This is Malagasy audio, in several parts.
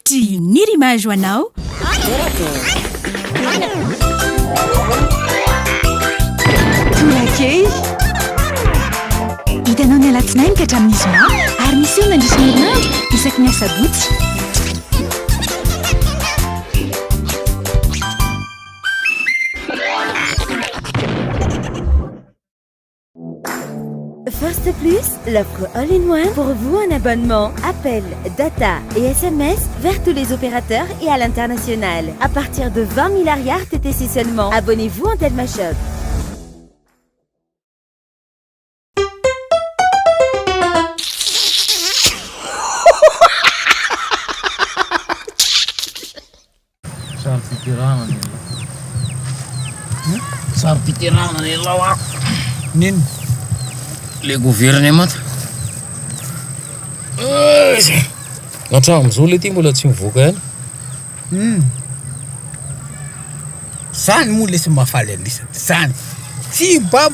Atolotry Nirimage ho anao. Tonakely. Hitanao ny alatsinainy ka hatramin'ny zoma ary miseho mandritra ny herinandro isaky ny asabotsy. First Plus, l'offre all-in-one pour vous un abonnement, appel, data et SMS vers tous les opérateurs et à l'international. À partir de 20 000 ariary TTC seulement. Abonnez-vous en Telma Shop. Saro-piterahana ny anao. Saro-piterahana ny anao aho. Nino? Le gouvernemanta. Hatramin'izao le ty mbola tsy mivoaka ihany. Hum. Zany moa lesy mahafaly an'isany. Zany. Tsy mba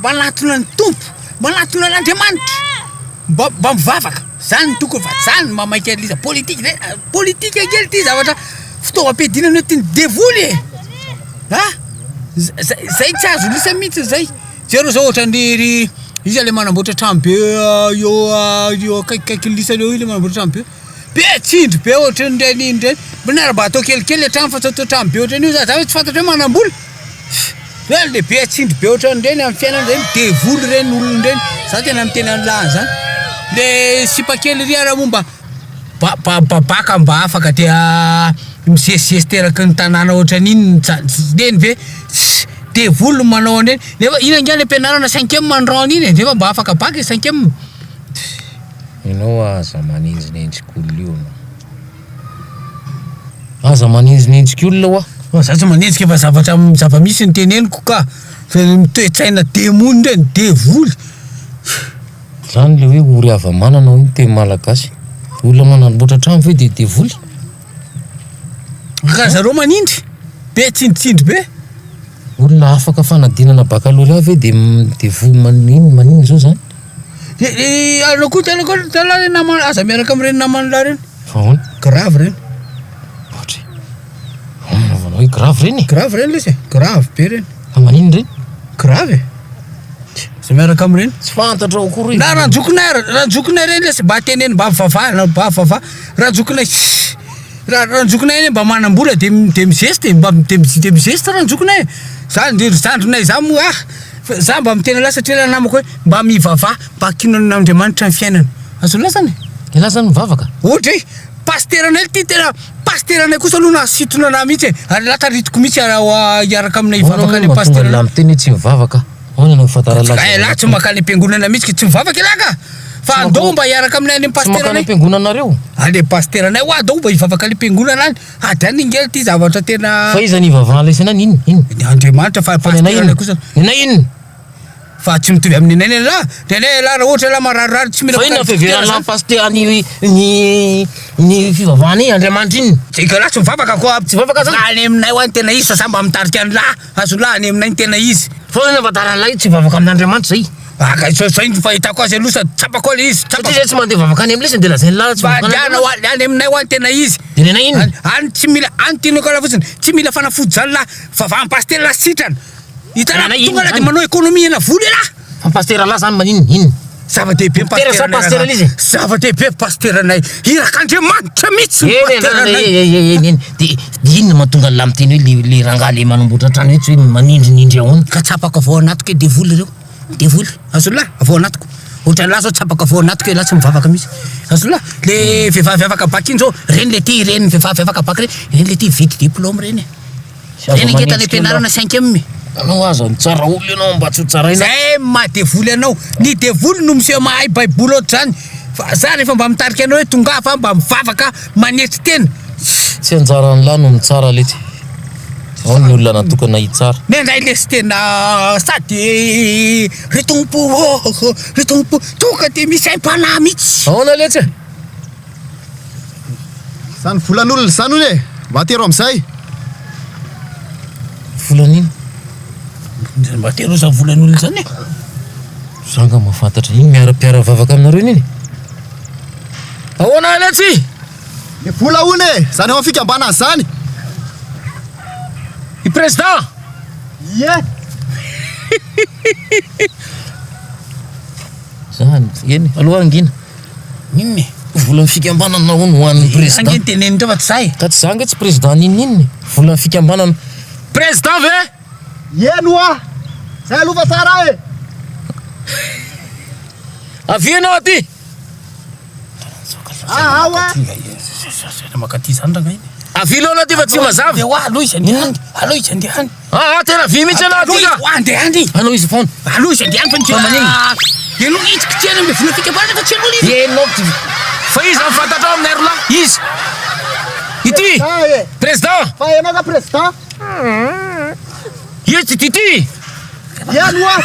manatona ny Tompo, manatona an'Andriamanitra. Mba mba mivavaka. Zany no tokony fa zany no mahamaika an'lisa. Politique zay, politique kely ty zavatra fitaovam-piadiana nentin'ny devoly e. Ha? Zay zay tsy azon'isa mihitsy zay. Jereo zao ohatran'ny ry iza le manamboatra trano be eo eo akaikikaikin'ny lisany eo io le manamboatra trano be. Be tsindry be ohatran'ireny iny ireny. Mba mba atao kelikely le trano fa tsy atao trano be ohatran'io za, za ve tsy fantatra hoe manam-bola? Hoe le be tsindry be ohatran'ireny amin'ny fiainana ireny, devoly ireny olona ireny, za tena miteny an'lah an'zany. Le sipa kely ry ara moa mba ba- ba- ba- baka mba afaka dia misesisesy teraky ny tanàna ohatran'iny, ireny ve devoly no manao an'ireny, nefa iny ange any am-pianarana cinquième ny rang an'iny e, nefa mba afaka baka e cinquième. Ianao aza manenjinenjika olona io anao. Aza manenjinenjika olona hoa. Fa za tsy manenjika fa zavatra zava-misy no teneniko ka. Fa ny toe-tsaina demony ireny, devoly. Zany le hoe ory hava-manana hoy ny teny malagasy. Olona manamboatra trano ve dia devoly? Ka zareo manindry be, tsindritsindry be. Olona afaka fanadinana baccalauréat ve dia devoly maninona maninona zao zany? Anao koa tena koa zalahy reny namana aza miaraka amin'ireny naman'lah reny. Fa ahoana? Grave reny. Ohatra e. Ahoana anaovanao hoe grave reny e? Grave reny lesy e, grave be reny. Fa maninona reny? Grave e. Aza miaraka amin'ireny. Tsy fantatrao akory hoe. Na ranjokinay ary, ranjokinay reny lesy mba teneno mba mivavaha, mba mivavaha. Ranjokinay Raha ranjokinay anie mba manam-bola de de mizesta e, mba de de mizesta ranjokinay e, za ndry ry zandrinay za moa ah, fa za mba miteny an'lah satria lah namako hoe mba mivavaha mba ankinan'Andriamanitra ny fiainana, azon'lah zany e? Elah zany mivavaka? Ohatra hoe pasiteranay ty tena pasiteranay kosa aloha nahasintona anah mihitsy e, ary lah taritiko mihitsy hiaraka aminay Ahoana hivavaka moa any no mahatonga pasiteranay. an'lah miteny hoe tsy mivavaka? Ahoana no ahafantaran'lah Ka elah tsy mankany am-piangonana mihitsy ka tsy mivavaka elah ka! Fa andao mba hiaraka aminay any amin'ny Tsy mankany pasiteranay. am-piangonanareo? Any amin'ny pasiteranay hoa andao mba hivavaka any am-piangonana any. Ady any ingahy ity zavatra tena. Fa iza no ivavahan'ilay saina any? Inona? Inona? Ny Andriamanitra fa Fa ny anay pasiteranay inona? kosa. Ny anay inona? Fa tsy mitovy amin'ny anay ny an'lah. Ny anay elah raha ohatra elah mararirary tsy mila Fa inona mpitandro fiheveran'lah fitera zany. pasitera ny ny ny fivavahana iny Andriamanitra inona? Tsy ka lah tsy mivavaka koa. Tsy mivavaka zany? Any aminay hoa ny tena izy fa za mba mitarika an'lah. Azon'lah any aminay ny tena izy. Fa inona ahafantaran'lah io tsy mivavaka amin'Andriamanitra zay? Ah ka izao izay ny fahitako azy aloha sady tsapako ilay izy, tsapako. Satria zay tsy mandeha vavaka any amin'ilay izy dia lazain'lah tsy Fa mivavaka andehanao amin'Andriamanitra. any aminay hoa ny tena izy. Dia ny anay inona? Any, any tsy mila, any tianao karaha fotsiny, tsy mila fanafody zany lah, vavahan'ny pasitera lah sitrana. Hitanao, Ny anay tonga inona lah dia zany? manao économie ana vola elah. Fa ny pasitera lah zany maninona? Inona? Zava-dehibe ny Dokotera sa pasiteranay pasitera rahalahy. ilay izy? Zava-dehibe ny pasiteranay. Irak'Andriamanitra mihitsy ny Eny e, pasiteranay. eny eny eny eny. Dia dia inona mahatonga an'lah miteny hoe le le rangahy le manamboatra trano etsy hoe manindrinindry ahoana? Ka tsapako avy ao anatiko hoe devoly ireo. Devoly. Azon'lah? Avy ao anatiko. Ohatran'lah zao tsapako avy ao anatiko hoe lah tsy mivavaka mihitsy. Azon'lah? Le vehivavy afaka bac iny zao, reny le ty reny vehivavy afaka bac reny, reny le ty vita diplôme reny e. Tsy azo Reny ange tany manenjika olona. am-pianarana cinquième e. Anao aza mitsara olona ianao mba tsy ho tsaraina. Zay maha devoly anao. Ny devoly no miseho mahay baiboly ohatr'izany. Fa za rehefa mba mitarika anao hoe tongava mba mivavaka manetry tena. Tsy anjaran'lah no mitsara letsy. Ao ny olona natokana hitsara. Ny anay lesy tena sady ry Tompo ô, ry Tompo tonga dia misy aim-panahy mihitsy. Ahoana letsy e? Zany volan'olona zany hono e! Mba atero amizay. Volan'ino? Mba atero zany volan'olona zany e! Za nga mahafantatra iny miara mpiara vavaka aminareo iny e! Ahoana letsy? Le vola hono e! Zany ao amin'ny fikambanana zany! I président! Ie! Zany, eny, aloha hangina. Inona e? Volan'ny fikambanana hono ho an'ny président. Ange ny tenenindreo fa tsy za e. Ka tsy za ange tsy président n'inon'inona e. Volan'ny fikambanana. Président ve? Eny hoa! Zay aloha fa tsara e! Avia ianao aty! Ah, ah, hoa! Makaty zany rangahy iny. Avia aloha ianao aty fa tsy mazava. Andeha hoa, aloha izy andeha any. Aloha izy andeha any. Ah, ah, tena vy mihitsy ianao aty ka. Aloha andeha any. Anao izy foana. Aloha izy andeha any fa ny Fa maninona? Ianao hitsikitsihana amin'ny vola fikambanana fa tsy ianao ilay izy. Ianao ty. Fa iza no fantatrao aminay roa lahy? Iza? Ity. Ah, e. Président. Fa ianao ka président? Izy ty ity. Eny hoa!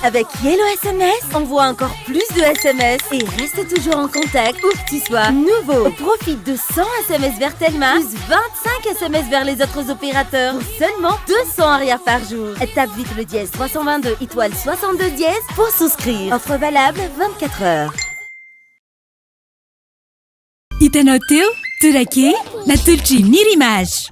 Avec Yellow SMS, envoie encore plus de SMS et reste toujours en contact où que tu sois. Nouveau, profite de 100 SMS vers Telma, plus 25 SMS vers les autres opérateurs pour seulement 200 arrières par jour. Tape vite le dièse 322 étoile 62 dièse pour souscrire. Offre valable 24 heures. Hitanao teo, Torake, natolotr'i Nirimage.